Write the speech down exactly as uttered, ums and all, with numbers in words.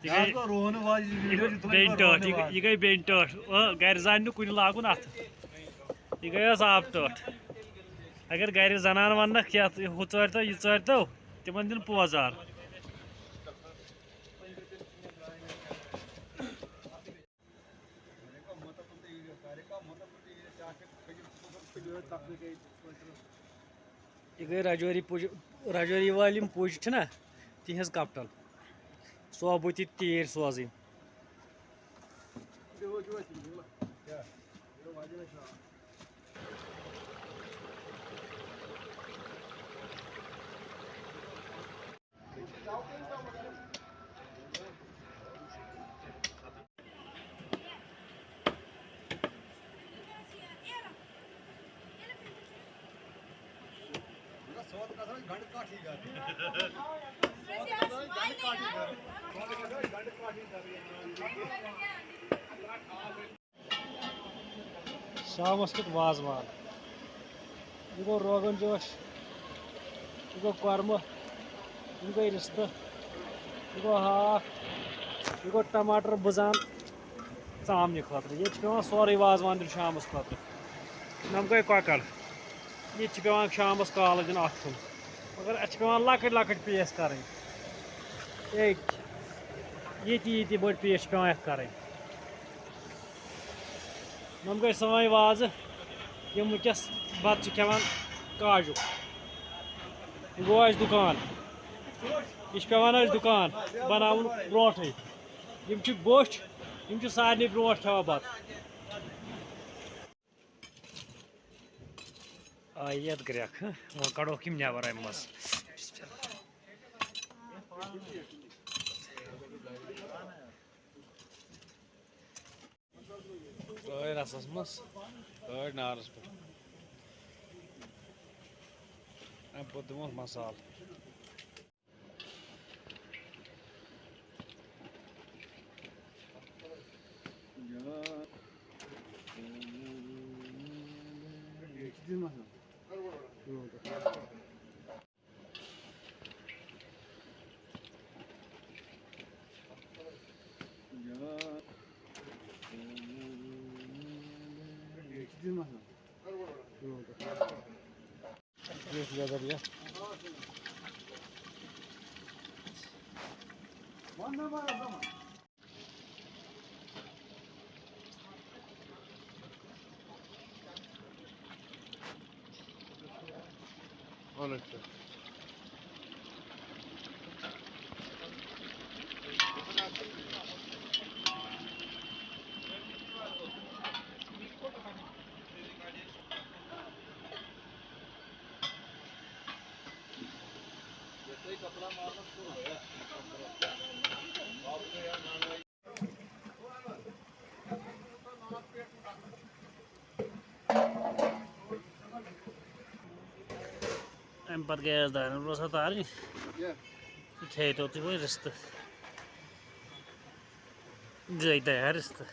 یہِ گٔے یہِ گوٚو روہنہٕ واجہِ، یہِ video چھُ تُلان بیٚنہِ یِمن ٹٲٹھ، روہنہٕ یہِ، واجہِ۔ یہِ گٔے بیٚنہِ ٹٲٹھ۔ آ، گرِ زانہِ نہٕ کُنہِ لاگُن اَتھٕ۔ یہِ گٔیَس آب ٹٲٹھ۔ اگر گرِ زنان وَننَکھ، یَتھ ہُہ ژٲرۍتو، یہِ ژٲرۍتو، تِمن دِن پوزار۔ یہِ گٔے راجوری پُج، راجوری وٲلۍ یِم پُج چھِنہ، تِہِنٛز کپٹل۔ صوبہٕ تہِ تیٖرۍ سوزٕنۍ۔ شامَس کیُتھ وازوان۔ یہِ گوٚو روغن جوش، یہِ گوٚو کۄرمہٕ، یِم گٔے رِستہٕ، یہِ گوٚو ہاکھ، یہِ گوٚو ٹماٹر بٕزان ژامنہِ خٲطرٕ۔ ییٚتہِ چھُ پٮ۪وان سورُے وازوان دیُن شامَس خٲطرٕ۔ نَم گٔے کۄکَر، ییٚتہِ چھِ پٮ۪وان شامَس کالہٕ دیُن اَکھ کھیوٚن۔ مگر اَتھ چھِ پٮ۪وان لۄکٕٹۍ لۄکٕٹۍ پیٖس کَرٕنۍ۔ ییٚتہِ، ییٚتہِ ییٚتہِ بٔڑۍ پیٖس چھِ پٮ۪وان یَتھ کَرٕنۍ۔ یِم گٔے سٲنۍ وازٕ، یِم وٕنکیٚس بَتہٕ چھِ کھٮ۪وان کاجوٗ۔ یہِ گوٚو اَسہِ دُکان، یہِ چھُ پٮ۪وان اَسہِ دُکان بَناوُن برونٛٹھٕے۔ یِم چھِ بوٚچھِ، یِم چھِ سارنٕے برونٛٹھ کھٮ۪وان بَتہٕ۔ آیہِ یَتھ گرٛٮ۪کھ، ہہ؟ وۄنۍ کَڑوکھ یِم نٮ۪بَر اَمہِ منٛز۔ ترٛٲے رَسَس منٛز، ترٛٲے نارَس پٮ۪ٹھ۔ اَمہِ پَتہٕ دِموس مصالہٕ۔ اَمہِ پَتہٕ گٔیَس دانہِ روسا تارٕنۍ۔ کھیٚیہِ تو تُہۍ وۄنۍ رِستہٕ۔ گٔے تیار رِستہٕ۔